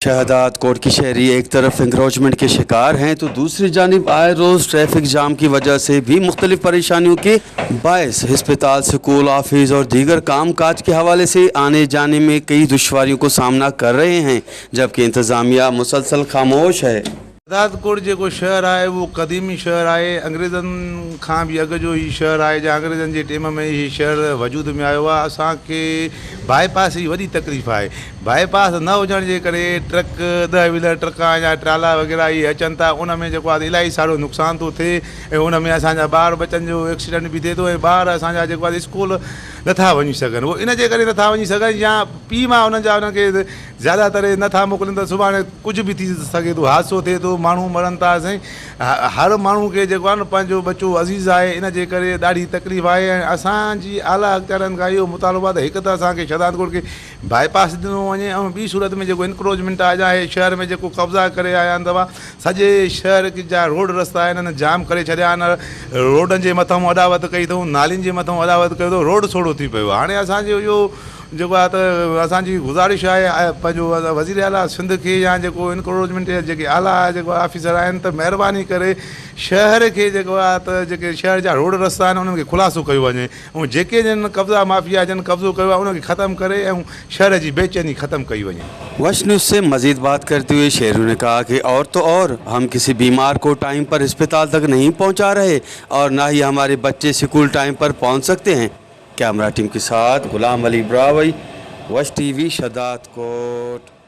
शहदादकोट के शहरी एक तरफ इंक्रोचमेंट के शिकार हैं तो दूसरी जानिब आए रोज़ ट्रैफिक जाम की वजह से भी मुख्तलिफ परेशानियों के बायस अस्पताल, स्कूल, ऑफिस और दीगर काम काज के हवाले से आने जाने में कई दुश्वारियों को सामना कर रहे हैं, जबकि इंतज़ामिया मुसलसल खामोश है। शहदादकोट जेको शहर आहे उहो क़दीमी शहर आहे, अंग्रेज़नि खां बि अॻु जो ही शहर आहे, या अंग्रेज़नि जे टेम में ही शहर वजूद में आयो आहे। असांखे बाईपास जी वॾी तकलीफ़ आहे। बाईपास न हुजण जे करे ट्रक, 10 व्हीलर ट्रक या ट्राला वग़ैरह इहे अचनि था, उन में जेको आहे इलाही सारो नुक़सानु थो थिए ऐं उन में असांजा ॿार ॿचनि जो एक्सीडेंट बि थिए थो ऐं ॿार असांजा जेको आहे स्कूल नथा वञी सघनि। उहो इन जे करे नथा वञी सघनि या पीउ माउ हुननि जा हुननि खे ज़्यादा तर नथा मोकिलिनि त सुभाणे कुझु बि थी सघे थो, हादिसो थिए थो, माण्हू मरनि था। साईं हर माण्हू खे जेको आहे न पंहिंजो बचो अज़ीज़ आहे, इन जे करे ॾाढी तकलीफ़ आहे। ऐं असांजी आला अख़्तियारनि खां इहो मुतालबो आहे त हिकु त असांखे शहदादकोट खे बाईपास ॾिनो वञे ऐं ॿी सूरत में जेको इनक्रोचमेंट आहे या शहर में जेको कब्ज़ा करे आया आहिनि, दवा सॼे शहर जा रोड रस्ता आहिनि हिननि जाम करे छॾिया आहिनि, रोडनि जे मथां अॾावत कई अथऊं, नालियुनि जे मथां अॾावत कयो अथऊं, रोड सोड़ो थी पियो आहे। हाणे असांजो इहो जेको आहे त असांजी गुज़ारिश आहे पंहिंजो वज़ीर आला सिंध खे या जेको इनक्रोचमेंट जा जेके आला जेको ऑफिसर आहिनि त महिरबानी करे शहर खे जेको आहे त जेके शहर जा रोड रस्ता आहिनि उन्हनि खे ख़ुलासो कयो वञे ऐं जेके जिन कब्ज़ा माफिया जिन कब्ज़ो कयो आहे उनखे ख़तमु करे ऐं शहर जी बेचैनी ख़तमु कई वञे। वश न्यूज़ से मजीद बात करते हुए शहरियों ने कहा कि और तो और हम किसी बीमार को टाइम पर अस्पताल तक नहीं पहुंचा रहे और ना ही हमारे बच्चे स्कूल टाइम पर पहुंच सकते हैं। कैमरा टीम के साथ गुलाम अली ब्रावई, वश टीवी, शहदादकोट।